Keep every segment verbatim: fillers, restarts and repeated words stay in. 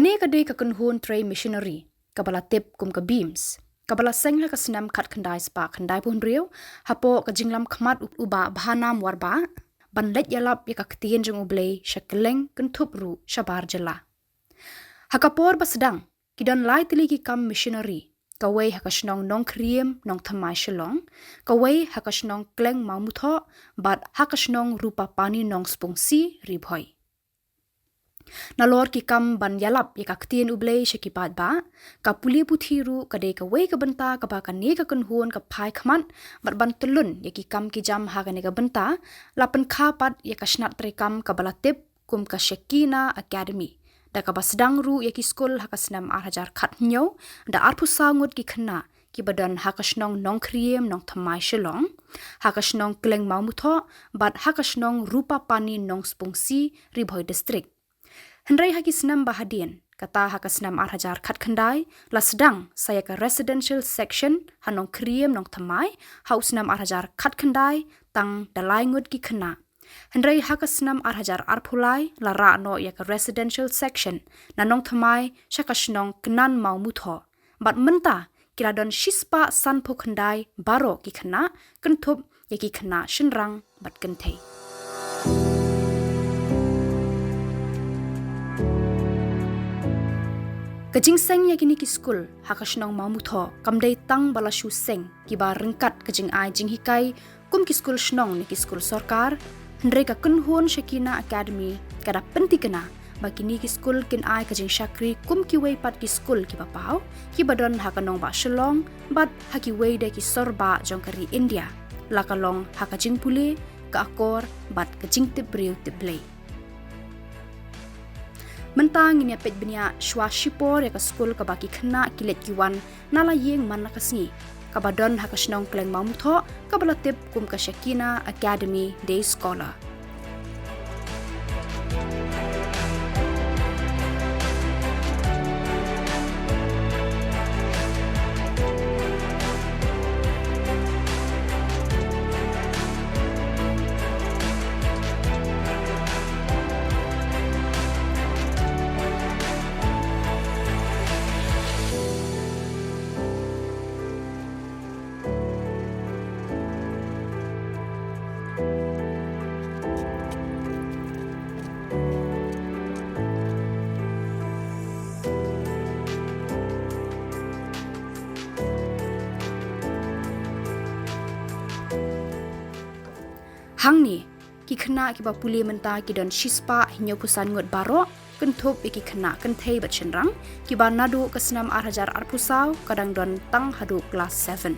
Te ka dei ka kynhun trei missionary kaba la tip kum ka BEAMS, kaba la seng ha ka snem khatkhyndai spah khyndai phew hynriew, hapoh ka jinglam khmat u, u Bah Bhanam Warbah, ban leit ïalap ïa ka ktien jong U Blei sha kylleng kynthup ruh shabar jylla. Ha ka por ba sdang, ki don lai tylli ki kam missionary, kawei ha ka shnong Nongkhriem Nongthymmai Shillong, kawei ha ka shnong Kleng Mawmuthoh, bad ha ka shnong Rupapani Nongspungsi Ri Bhoi. Nalor ki kam ban ïalap ïa ka ktien U Blei sha ki paidbah, ka pule puthi ruh ka dei kawei ka bynta kaba kane ka kynhun ka phai khmat, bad ban tyllun ïa ki kam ki jam ha kane ka bynta, la pynkha pat ïa ka shnat treikam kaba la tip kum ka Shekinah Academy, da kaba sdang ruh ïa ki skul ha ka snem ar hajar khathynñiew, da arphew saw ngut ki khynnah kiba don ha ka shnong Nongkhriem Nongthymmai Shillong, ha ka shnong Kleng Mawmuthoh, bad ha ka shnong Rupapani Nongspungsi Ri Bhoi District. Hynrei ha ki snem ba hadien, kata ha ka snem ar hajar khatkhyndai, la sdang sa ïa ka residential section ha Nongkhriem Nongthymmai, ha u snem ar hajar khatkhyndai, tang da lai ngut ki khynnah. Hynrei ha ka snem ar hajar arphew lai, la rah noh ïa ka residential section na Nongthymmai sha ka shnong Knan Mawmuthoh. Bad mynta, ki la don shispah sanphew khyndai baroh ki khynnah, kynthup ïa ki khynnah shynrang bad kynthei. Ka jingseng ïa kine ki skul ha ka shnong Mawmuthoh kam dei tang ba la shu seng kiba ryngkat ka jingai jinghikai kum ki skul shnong ne ki skul sorkar, hynrei ka kynhun Shekinah Academy ka da pynthikna ba kine ki skul kin ai ka jingshakri kum kiwei pat ki skul kiba paw, kiba don ha ka nongbah Shillong, bad ha kiwei de ki sorbah jong ka ri India, la ka long ha ka jingpule, ka akor, bad ka jingtip briew tip Blei. Mynta ngin ïa peit bniah shuwa shipor ïa ka skul kaba ki khynnah ki leit ki wan na la ïing man la ka sngi, kaba don ha ka shnong Kleng Mawmuthoh, kaba la tip kum ka Shekinah Academy Day Scholar. Hangne, ki khynnah kiba pule mynta ki don shispah hynñiewphew san ngut baroh, kynthup ïa ki khynnah kynthei bad shynrang, kiba naduh ka snem ar hajar arphew saw ka dang don tang haduh klas seven.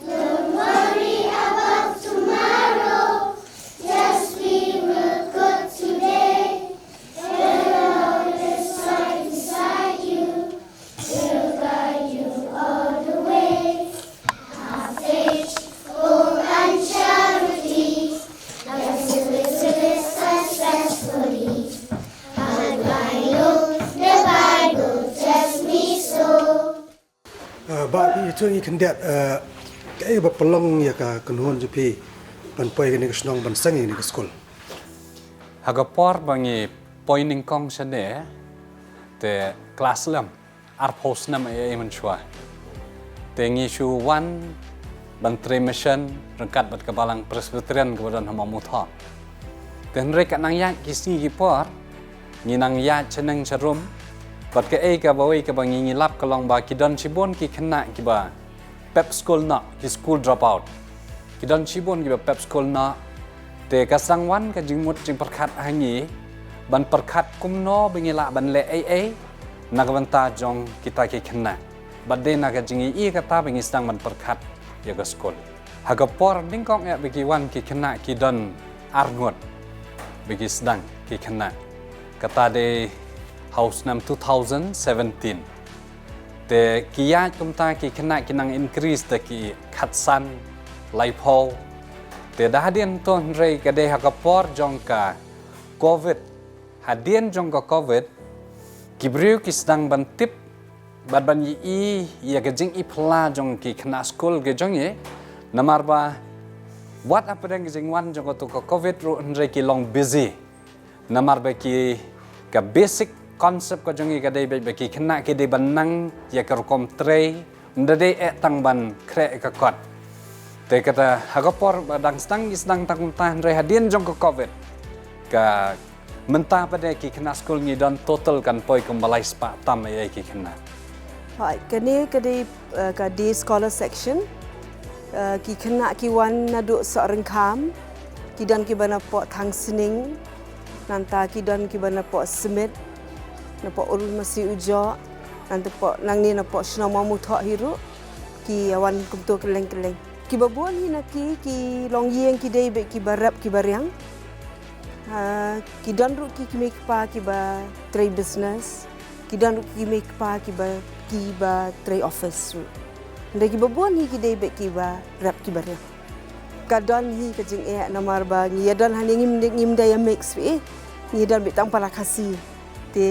Don't worry about tomorrow. Just be with God today. The Lord is right beside you. He'll guide you all the way. Have faith, hope, and charity. Just live successfully. But why don't the Bible tells me so? Uh, Bah, phi, to ngi khyndiat, uh, kaei ba pynlong ïa ka kynhun jong phi ban poi kane ka shnong ban seng ïa kane ka skul? Ha ka por ba ngi poi nyngkong shane, te klas lem, arphew snem ei ei mynshuwa. Te ngi shu wan ban trei mission ryngkat bad ka balang Presbyterian kaba don ha Mawmuthoh. Te hynrei ka nang ïaid ki sngi ki por, ngi nang ïaid shaneng sharum, bad kaei kaba wei kaba ngi ngi lap ka long ba ki don shibun ki khynnah kiba pep skul noh, ki school dropout. Ki don shibun kiba pep skul noh. Te ka sdang wan ka jingmut jingpyrkhat ha ngi ban pyrkhat kumno ba ngi lah ban leh ei ei na ka bynta jong kita ki khynnah. Bad dei na ka jingïohi kata ba ngi sdang ban pyrkhat ïa ka skul. Ha ka por nyngkong eh ba ki wan ki khynnah ki don arngut ba ki sdang ki khynnah. Kata de ha u snem two thousand seventeen. Te ki ïaid kumta ki khynnah ki nang increase da ki khatsan, laiphew. Te da hadien to hynrei ka dei ha ka por jong ka covid. Hadien jong ka covid, ki briew ki sdang ban tip bad ban ïohi ïa ka jingïapher jong ki khynnah skul ka jong i. Namar ba wat hapdeng ka jingwan jong kato ka covid ruh hynrei ki long busy. Namar ba ki, ka basic concept ka jong i ka dei ba ki khynnah ki dei ban nang ïa ka rukom trei, ym da dei eh tang ban khreh ïa ka kot. Te kata ha ka por ba dang sdang ki sdang tang kumta hynrei hadien jong ka covid, ka mynta pat de ki khynnah skul ngi don total kan poi kumba lai spah tam ïa ki khynnah. Hooid, kane ka dei, eh, ka day scholar section. Eh, ki khynnah ki wan naduh Sohryngkham, ki don kiba napoh Thangsning, nangta ki don kiba napoh Smit, napoh Urmasi Ujoh, nangta poh nangne napoh shnong Mawmuthoh hi ruh, ki wan kumto kylleng kylleng. Kiba bun hi na ki, ki longïing ki dei beit kiba rep kiba riang. Ha, ki don ruh ki kmie kpa kiba trei business, ki don ruh ki kmie kpa kiba, kiba trei office ruh. Hynrei kiba bun hi ki dei beit kiba rep kiba riang. Ka don hi ka jingeh namar ba ngi ïa don hangne ngim, ngim da ïa mix beit, ngi don beit tang para Khasi. Te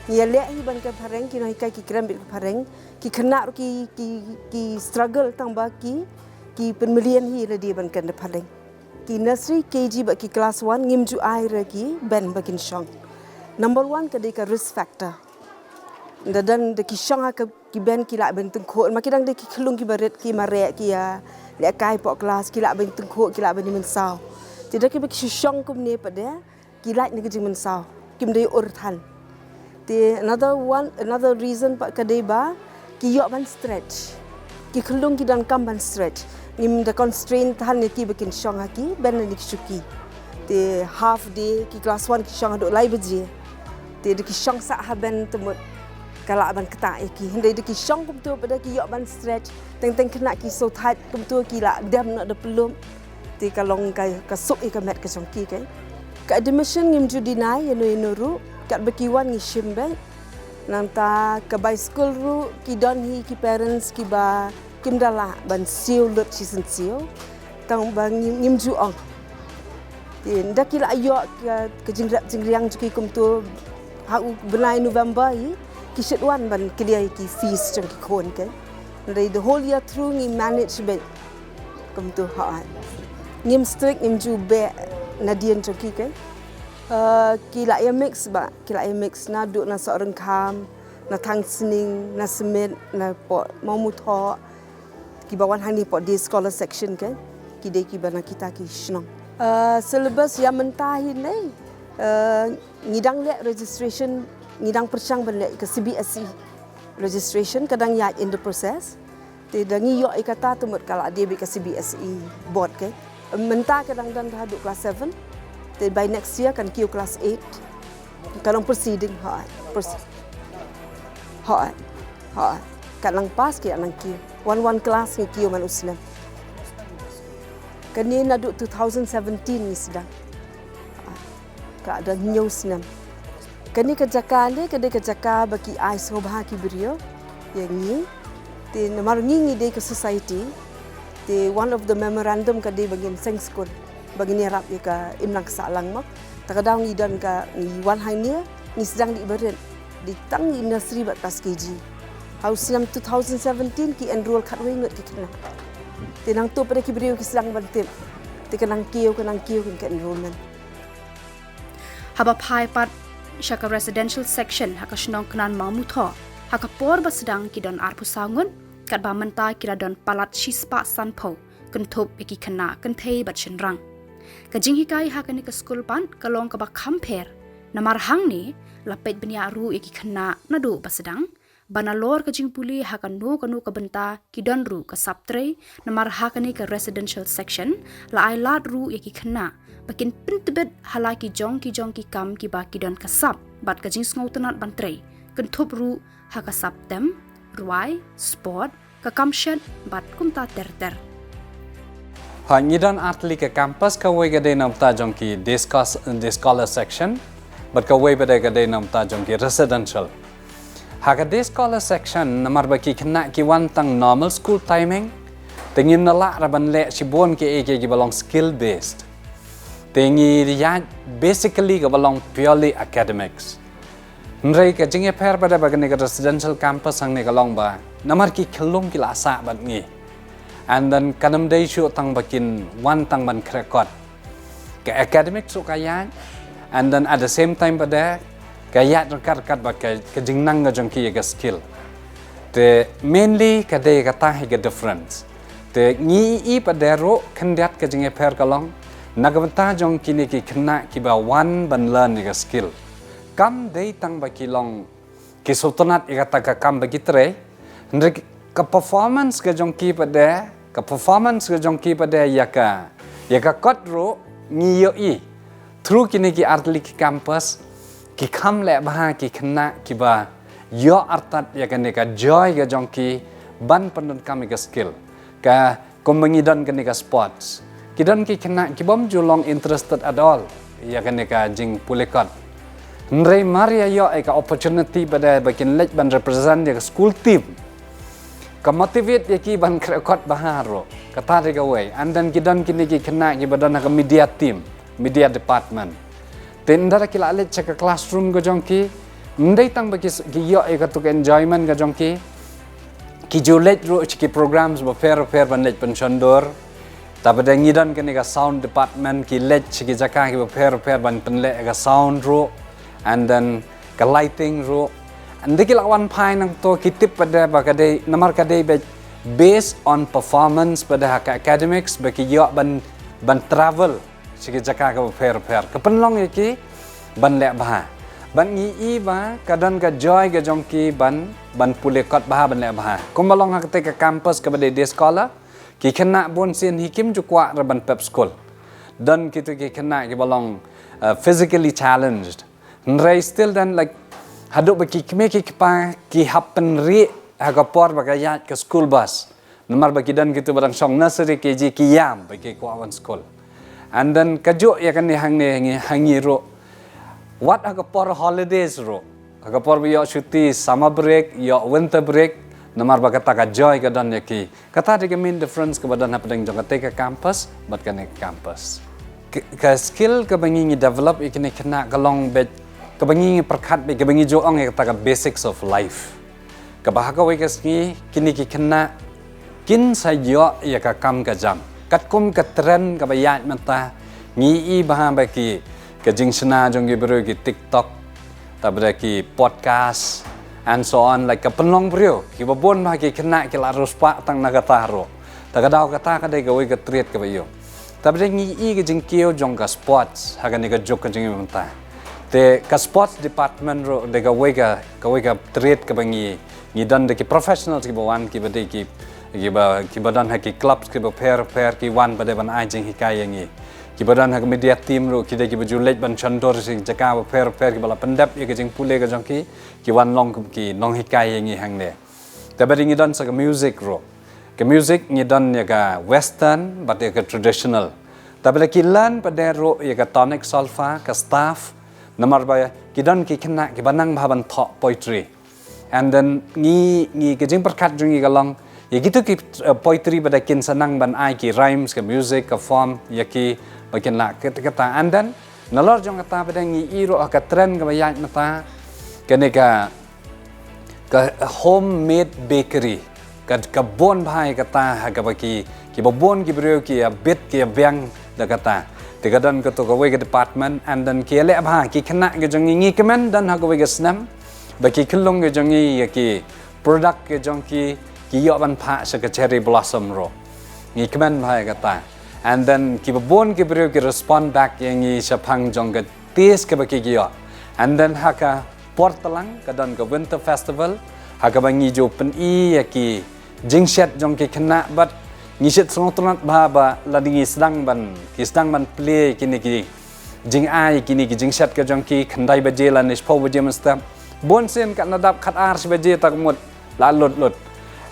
ngi ïa leh hi ban kren phareng, ki nonghikai ki kren beit phareng, ki khynnah ruh ki, ki, ki struggle tang ba ki, ki pynmlien hi lade ban kren phareng. Ki nursery, K G bad ki class one ngim ju ai re ki bench ba kin shong. Number one ka dei ka risk factor. Nda don da ki shong ha ka, ki bench ki lah ban tyngkhuh, ma ki dang dei ki khyllung kiba rit ki mareh ki ïa lehkai poh class, ki lah ban tyngkhuh, ki lah ban ïa mynsaw. Te da kiba ki shu shong kumne pat de, ki lait na ka jingmynsaw, kim dei ur than. Te another one, another reason pat ka dei ba ki ïoh ban stretch. Ki khyllung ki donkam ban stretch. Ngim da constrain than ïa ki ba kin shong ha ki bench ne ki shuki. Te half day, ki class one ki shong haduh lai baje. Te da ki shong sah ha bench te mut ka lah ban ktah ïa ki. Hynrei da ki shong kumto pat de ki ïoh ban stretch. Teng teng khynnah ki sngewthait kumto ki lah dem noh da pyllup. Te ka long ka, ka suk ïa ka met ka jong ki, ka. Ka admission ngim ju deny ïano ïano ruh, katba ki wan ngi shim beit. Nangta ka bai skul ruh ki don hi ki parents kiba kim da lah ban siew lut shisien siew. Tang ba ngim, ngim ju ong. Te nda ki lah ïoh ka, ka jingrep jingriang jong ki kumto ha u bnai November hi ki shait wan ban clear ïa ki fees jong ki khun, ka. Hynrei the whole year through ngi manage beit. Kumto hooid. Ngim strict, ngim ju beh nadien jong ki, ka. Eh, ki lah ïa mix bha, ki lah ïa mix naduh na Sohryngkham, na Thangsning, na Smit, napoh Mawmuthoh. Kiba wan hangne poh day scholar section, ka. Ki dei kiba na kita ki shnong. Eh, syllabus ïa mynta hi ne. Eh, ngi dang leh registration, ngi dang pyrshang ban leh ka C B S E registration, ka dang ïaid in the process. Te da ngi ïoh ïa kata te mut ka lah dei beit ka C B S E board, ka. Mynta ka dang don haduh class seven. Te by next year kan kiew class eight. Ka long proceeding, hooid. Proce-, hooid. Hooid. Ka nang pass ki nang kiew. One one class ngi kiew man u snem. Kane naduh two thousand seventeen ngi sdang. Hooid. Ka don hynñiew snem. Kane ka jaka ne ka dei ka jaka ba ki ai sngewbha ki briew ïa ngi. Te namar ngi ngi dei ka society. Te one of the memorandum ka dei ba ngin seng skul, ba ngin ïarap ïa ka imlang ka sahlang, mo. Ta ka daw ngi don ka, ngi wan hangne ngi sdang dih barit, dei tang ngi nursery bad class K G. Ha u snem two thousand seventeen ki enroll khatwei ngut ki khynnah. Te nangta pat de ki briew ki sdang ban tip. Te ka nang kiew, ka nang kiew ka enrollment. Haba phai pat sha ka residential section ha ka shnong Knan Mawmuthoh, ha ka por ba sdang ki don arphew saw ngut, katba mynta ki la don palat shispah sanphew, kynthup ïa ki khynnah kynthei bad shynrang. Ka jinghikai ha kane ka skul pat ka long kaba kham pher. Namar hangne la peit bniah ruh ïa ki khynnah naduh ba sdang, ba nalor ka jingpule ha kano kano ka bynta ki don ruh ka sap trei, namar ha kane ka residential section la ai lad ruh ïa ki khynnah ba kin pyntbit ha la ki jong ki jong ki kam kiba ki don ka sap bad ka jingsngewtynnat ban trei, kynthup ruh ha ka sap tem, rwai, sport, ka kam shet bad kumta ter ter. Pha ngi don artylli ka campus, kawei ka dei na bynta jong ki day scos-, day scholar section, bad kawei pat ka dei na bynta jong ki residential. Ha ka day scholar section, namar ba ki khynnah ki wan tang normal school timing, te ngim lah ruh ban leh shibun kiei kiei kiba long skill based. Te ngi ïaid basically kaba long purely academics. Hynrei ka jingïapher pat ba kane ka residential campus hangne ka long ba namar ki khyllung ki la sah bad ngi. And then kan ym dei shuh tang ba kin wan tang ban khreh kot. Ka academic ruh ka ïaid, and then at the same time pat ka ïaid ryngkat ryngkat bad ka, ka jingnang ka jong ki ïa ka skill. Te mainly ka dei kata hi ka difference. Te ngi i pat ruh khyndiat ka jingïapher ka long na ka bynta jong kine ki khynnah kiba wan ban learn ïa ka skill. Kam dei tang ba ki long ki sngewtynnat ïa kata ka kam ba ki trei. Hynrei ka performance ka jong ki pat, ka performance ka jong ki pat ïa ka, ïa ka kot ruh ngi ïohi through kine ki artylli ki campus, ki kham leh bha ki khynnah kiba ïoh artat ïa kane ka joy ka jong ki ban pyndonkam ïa ka skill. Ka Kumba ngi don kane ka sports, ki don ki khynnah ki bym ju long interested at all ïa kane ka jingpule kot. Hynrei mar ïa ïoh ïa ka opportunity pat ba kin leit ban represent ïa ka school team, ka motivate ïa ki ban khreh kot bha ruh. Kata dei kawei. And then ki don kine ki khynnah kiba don ha ka media team, media department. Te ynda ki la leit sha ka classroom ka jong ki, ym dei tang ba ki s-, ki ïoh ïa katu ka enjoyment ka jong ki, ki ju leit ruh sha ki programs bapher bapher ban leit pynshondur. Te pat ngi don kane ka sound department, ki leit sha ki jaka kiba pher bapher ban pynleh ïa ka sound ruh, and then ka lighting ruh. Ynda ki la wan phai nangto, ki tip pat ba ka dei, namar ka dei ba based on performance pat ha ka academics ba ki ïoh ban, ban travel sha ki jaka kiba pher bapher. Ka pynlong ïa ki ban leh bha. Ban ngi i ba ka don ka joy ka jong ki ban, ban pule kot bha, ban leh bha. Kumba long ha kata ka campus kaba dei day scholar, ki khynnah bun sien hi kim ju kwah ruh ban pep skul. Don kitu ki khynnah kiba long, uh, physically challenged. Hynrei still then, like, haduh ba ki kmie ki kpa ki hap pynrieh ha ka por ba ka ïaid ka school bus. Namar ba ki don kitu ba dang shong nursery, K G, ki ïam ba ki kwah wan skul. And then kajuh ïa kane hangne ha ngi, ha ngi ruh. Wat ha ka por holidays ruh, ha ka por ba ïoh shuti, summer break, ïoh winter break, namar ba kata ka joy ka don ïa ki. Kata dei ka main difference kaba don hapdeng jong kata ka campus bad kane ka campus. Ka, ka skill kaba ngi, ngi develop ïa kine khynnah ka long beit kaba ngi, ngi pyrkhat beit, kaba ngi ju ong ïa kata ka basics of life. Kaba ha kawei ka sngi kine ki khynnah kin sa ïoh ïa ka kam ka jam. Katkum ka trend kaba ïaid mynta, ngi i bha ba ki, ka jingshna jong ki briew ki TikTok, te pat ki podcast and so on, like, ka pynlong briew, kiba bun bha ki khynnah ki la riewspah tang na kata ruh. Te ka daw kata ka dei kawei ka trait kaba ïew. Te pat ngi i ka jingkiew jong ka sports ha kane ka juk ka jingim mynta. Te ka sports department ruh dei kawei ka, kawei ka trait kaba ngi, ngi don da ki professionals kiba wan, kiba dei ki, kiba, kiba don ha ki clubs kiba pher pher, ki wan pat ban ai jinghikai ïa ngi. Kiba don ha ka media team ruh ki dei kiba ju leit ban shondur sha ki jaka bapher bapher, kiba la pyndep ïa ka jingpule ka jong ki, ki wan long kum ki nonghikai ïa ngi hangne. Te pat ngi don sa ka music ruh. Ka music ngi don ïa ka western bad ïa ka traditional. Te pat ki learn pat ruh ïa ka tonic solfa, ka staff, namar ba ki don ki khynnah kiba nang bha ban thoh poetry. And then ngi, ngi ka jingpyrkhat jong ngi ka long ïa kitu ki, uh, poetry pat kin sa nang ban ai ki rhymes, ka music, ka form ïa ki ba kin lah kata kata. And then nalor jong kata pat ngi i ruh ha ka trend kaba ïaid mynta, kane ka, ka homemade bakery. Ka, ka bun bha ïa kata ha kaba ki, kiba bun ki briew ki ïa bit ki ïa biang da kata. Te ka don kato kawei ka department, and then ki ïa leh bha, ki khynnah ki jong ngi, ngi kmen don ha kawei ka snem ba ki khyllung ki jong ngi ïa ki product ki jong ki, ki ïoh ban phah sha ka cherry blossom ruh. Ngi kmen bha ïa kata. And then kiba bun ki briew ki respond back ïa ngi shaphang jong ka taste kaba ki ïoh. And then ha ka por tlang ka don ka winter festival, ha kaba ngi ju pyni ïa ki jingshet jong ki khynnah bad ngi shet sngewtynnat bha ba lada ngi sdang ban, ki sdang ban plie kine ki jingai, kine ki jingshet ka jong ki, khyndai baje lane shiphew baje mynstep. Bun sien katno dap khatar shi baje tang mut la lut lut.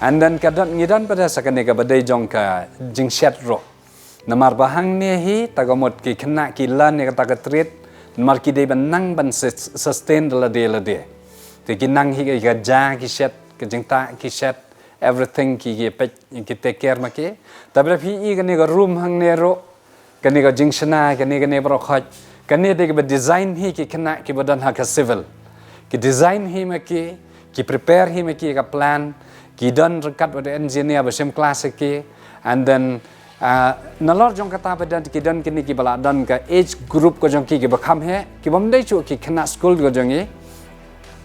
And then ka don, ngi don pat sa kane kaba dei jong ka jingshet ruh. Namar ba hangne hi, ta ka mut ki khynnah ki learn ïa kata ka trade, namar ki dei ban nang ban sus-, sustain da lade lade. Te ki nang hi ka ja ki shet, ka jingtah ki shet, everything ki, ki peit, ki take care ma ki. Te ba phi i kane ka room hangne ruh, kane ka jingshna, kane, kane baroh khoit. Kane dei kaba design hi ki khynnah kiba don ha ka civil. Ki design hi ma ki, ki prepare hi ma ki ka plan, ki don ryngkat bad engineer ba shim class ïa ki, and then, ah, nalor jong kata ba don ki don kine kiba la don ka age group ka jong ki kiba kham heh, kibym dei shuh ki khynnah skul ka jong i.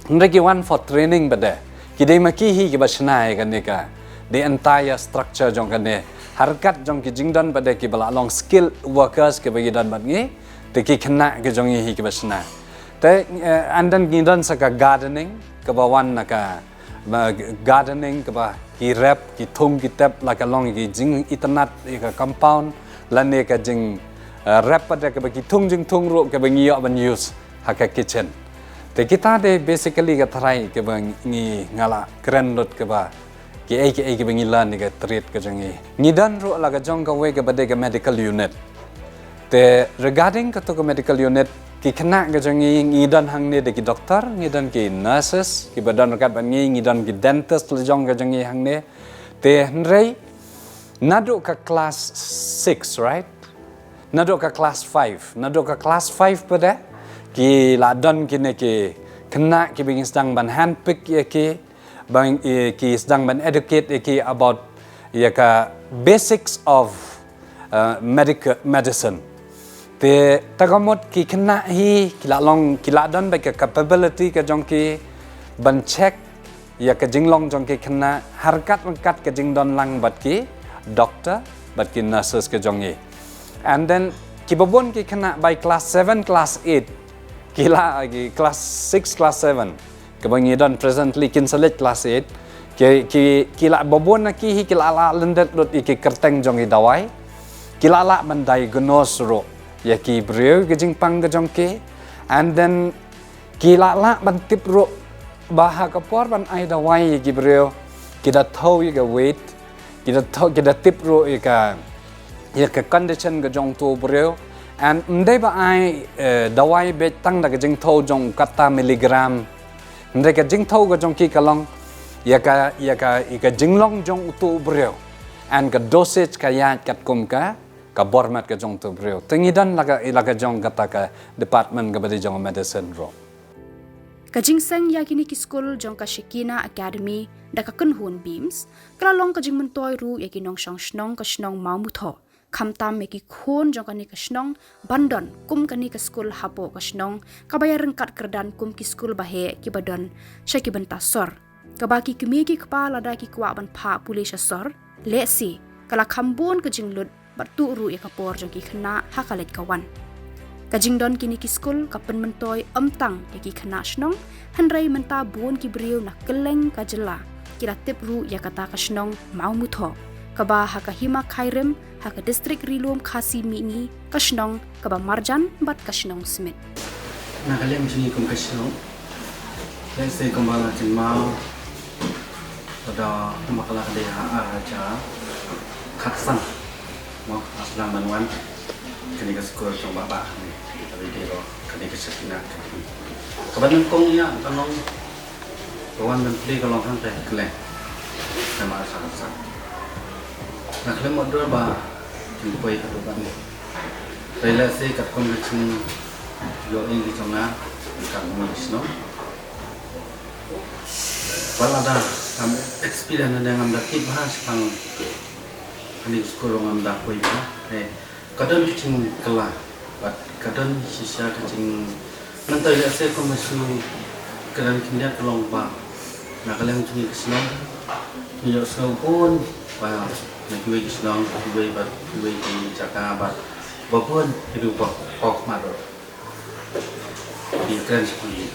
Hynrei ki wan for training bad de. Ki dei ma ki hi kiba shna ïa kane ka, the entire structure jong kane. Ha ryngkat jong ki jingdon bad de kiba la long skilled workers kiba ki don bad ngi. Te ki khynnah ki jong i hi kiba shna. Te, eh, and then ngi don sa ka gardening, kaba wan na ka, ma, gardening, kaba ki rep, ki thung, ki tep, la ka long ki jingitynnad ïa ka compound, lane ka jing, eh, rep bad de kaba ki thung jingthung ruh kaba ngi ïoh ban use ha ka kitchen. Te kita dei basically ka tharai kaba ngi, nga la kren lut kaba kiei kiei kiba ngi learn ïa ka trade ka jong i. Ngi don ruh la ka jong kawei kaba dei ka medical unit. Te regarding kato ka medical unit, ki khynnah ka jong i ngi don hangne dei ki doctor, ngi don ki nurses, kiba don ryngkat bad ngi, ngi don ki dentist la jong ka jong i hangne. Te hynrei naduh ka class six, right? Naduh ka class five, naduh ka class five pat de, ki la don kine ki khynnah kiba ngi sdang ban handpick ïa ki, ban, eh, ki sdang ban educate ïa ki about ïa ka basics of, uh, medical, medicine. Te ta ka mut ki khynnah hi ki la long, ki la don bad ka capability ka jong ki ban check ïa ka jinglong jong ki khynnah ha ryngkat ryngkat ka jingdon lang bad ki doctor bad ki nurses ka jong i. And then kiba bun ki khynnah by class seven, class eight, ki la, ki class six, class seven, kaba ngi don presently kin sa leit class eight, ki, ki, ki la, ba bun na ki hi ki la lah lyndet lut ïa ki kyrteng jong i dawai, ki la lah ban diagnose ruh ïa ki briew ki jingpang ka jong ki, and then ki la lah ban tip ruh ba ha ka por ban ai dawai ïa ki briew, ki da thew ïa ka weight, ki da thew, ki da tip ruh ïa ka, ïa ka condition ka jong uto u briew. And ym dei ba ai, eh, dawai beit tang da ka jingthew jong kata milligram. Hynrei ka jingthew ka jong ki ka long ïa ka, ïa ka, ïa ka jinglong jong uto u briew. And ka dosage ka ïaid katkum ka, ka bor met ka jong uto u briew. Te ngi don la ka, la ka jong kata ka department kaba dei jong medicine ruh. Ka jingseng ïa kine ki skul jong ka Shekinah Academy da ka kynhun BEAMS, ka la long ka jingmyntoi ruh ïa ki nongshong shnong ka shnong Mawmutho. Khamtam ïa ki khun jong kane ka shnong ban don kum kane ka skul hapoh ka shnong, kaba ïa ryngkat kyrdan kum ki skul baheh kiba don sha ki bynta sor. Kaba ki kmie ki kpa lada ki kwah ban phah pule sha sor, lehse ka la kham bun ka jinglut bad tuh ruh ïa ka por jong ki khynnah ha ka leit ka wan. Ka jingdon kine ki skul ka pynmyntoi ym tang ïa ki khynnah shnong, hynrei mynta bun ki briew na kylleng ka jylla ki la tip ruh ïa kata ka shnong Mawmutho, kaba ha ka hima Khyrim, ha ka district Ri-lum Khasi Mihngi, ka shnong kaba marjan bad ka shnong Smit. Na ka liang jong ngi kum ka shnong, lehse kumba la kynmaw, lada kumba ka la ka dei ha ar hajar khatsan, mo, ha sdang ban wan kane ka skul jong Bah Bah ne, ka dei ro kane ka Shekinah. Kaba nyngkong ïa ka long, ka wan ban plie ka long hangtai ha kylleng. Namar sa sa, nga khlem mutdur ba kin poi haduh katne. Hynrei lehse katkum ka jingïohi ka jong nga, ka mut shnong, ba lada ngam experience ne ngam da tip bha shaphang kane ka skul ruh ngam da poi bha. Eh, ka don ka jingkylla bad ka don shisha ka jing, nangta lehse kumba shu, ka don khyndiat ka long ba na ka liang jong ngi ka shnong, ngi ïohsngew bun ba na kiwei ki shnong, kiwei bad kiwei ki jaka bad ba bun ki ruh ba pok ma ruh. Ki kren sha phi.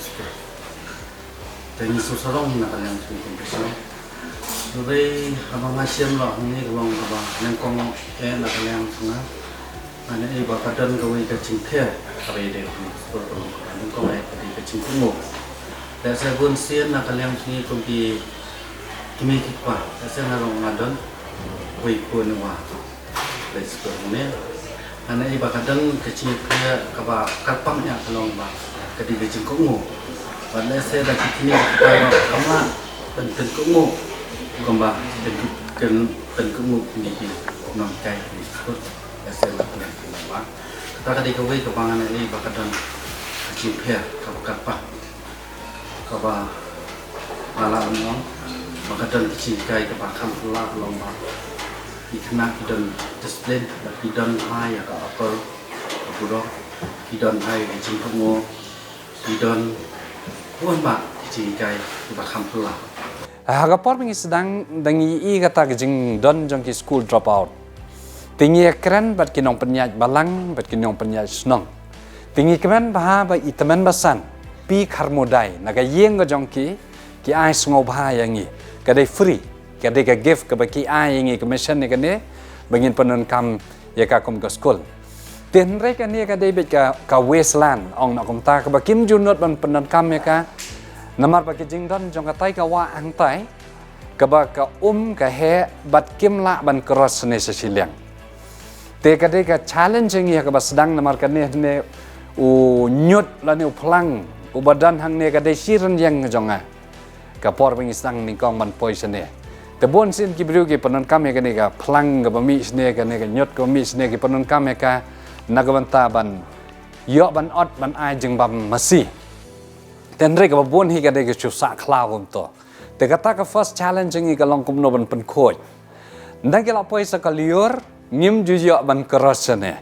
Te ngi sngewsarong na ka liang jong ngi kum ka shnong. Hynrei haba nga shem noh hangne ka long kaba nyngkong eh na ka liang jong nga. Nga ïohi ba ka don kawei ka jingther kaba ïadei bad ka shnong, ka long kaba nyngkong eh, ka dei ka jingpynngop. Lehse bun sien na ka liang jong ngi kum ki kmie ki kpa, lehse nga long nga don wei khun wei wah. School ne. Hana i ba ka don ka jingpher kaba kyrpang ïa ka long ba ka dei ka jingkohnguh. Ba lehse da ki kine ki paidbah kam lah ban pynkohnguh kumba pyn pyn pynkohnguh kine ki nonghikai kine ki skul. Lehse la kine ki nongba. Kata ka dei kawei kaba ngan ïa i ba ka don ka jingpher kaba kyrpang. Kaba nga lah ban ong ba ka don ka jinghikai kaba kham phylla ka long ba ki khynnah ki don discipline bad ki don bha ïa ka akor ka pudor, ki don bha ïa ka jingkohnguh, ki don bun bah ki jinghikai kiba kham phylla. Ha ka por ba ngi sdang da ngi i kata ka jingdon jong ki school dropout. Te ngi ïakren bad ki nongpynïaid balang bad ki nongpynïaid shnong. Te ngi kmen bha ba i tymmen basan Pi Kharmudai na ka ïing ka jong ki, ki ai sngewbha ïa ngi. Ka dei free, ka dei ka gift kaba ki ai ïa ngi ka machine ne kane ba ngin pyndonkam ïa ka kum ka skul. Te hynrei kane ka dei beit ka, ka wasteland ong na kumta kaba kim ju nud ban pyndonkam ïa ka. Namar ba ki jingdon jong katai ka wah hangtai kaba ka um ka heh bad kim lah ban cross ne sha shiliang. Te ka dei ka challenge ïa ngi ha kaba sdang namar kane ne u ñiut lane u phlang uba don hangne ka dei shi rynïeng jong nga. Ka por ba ngi sdang nyngkong ban poi shane. Te bun sien ki briew ki pyndonkam ïa kane ka phlang kaba mih shane, kane ka ñiut kaba mih shane ki pyndonkam ïa ka na ka bynta ban ïoh ban ot ban ai jingbam masi. Te hynrei kaba bun hi ka dei ka shu sah khlaw kumto. Te kata ka first challenge ïa ngi ka long kumno ban pynkhuid. Ynda ki la poi sa ka lyiur ngim ju ïoh ban cross shane.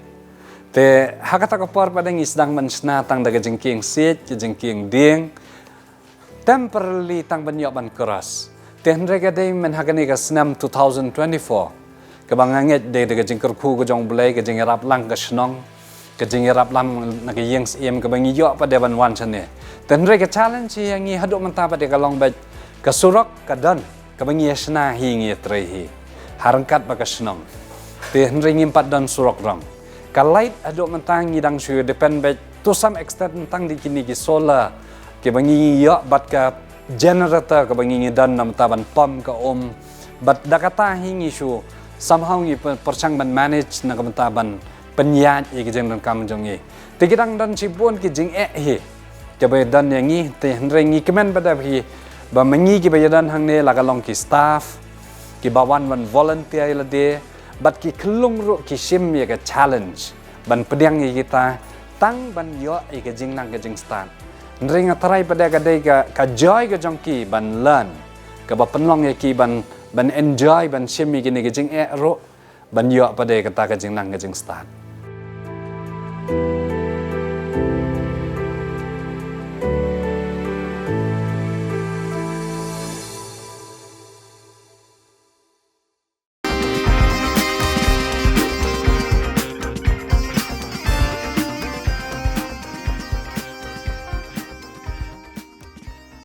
Te ha kata ka por pat ngi sdang ban shna tang da ka jingkieng siej, ka jingkieng dieng. Temporarily tang ban ïoh ban cross. Te hynrei ka dei mynha kane ka snem two thousand twenty-four kaba nga ngeit dei da ka jingkyrkhu ka jong U Blei, ka jingïarap lang ka shnong, ka jingïarap lang na ka ïing syiem kaba ngi ïoh pat de ban wan shane. Te hynrei ka challenge ïa ngi haduh mynta pat de ka long beit ka surok ka don kaba ngi ïa shna hi, ngi ïa trei hi ha ryngkat bad ka shnong. Te hynrei ngim pat don surok rong. Ka light haduh mynta ngi dang shu depend beit to some extent tang da kine ki solar kiba ngi ïoh bad ka generator kaba ngi ngi don na mynta ban pump ka um. Bad da kata hi ngi shu somehow ngi pyrshang ban manage na ka bynta ban pynïaid ïa ki jingdonkam jong ngi. Te ki dang don shibun ki jingeh hi kiba ïadon ïa ngi, te hynrei ngi kmen pat de hi ba ma ngi kiba ïadon hangne la ka long ki staff kiba wan ban volunteer ïa lade bad ki khyllung ruh ki shim ïa ka challenge ban pdiang ïa kita tang ban ïoh ïa ka jingnang ka jingstad. Hynrei nga tharai pat de ka dei ka, ka joy ka jong ki ban learn, kaba pynlong ïa ki ban, ban enjoy ban shim ïa kine ki jingeh ruh ban ïoh pat de kata ka jingnang ka jingstad.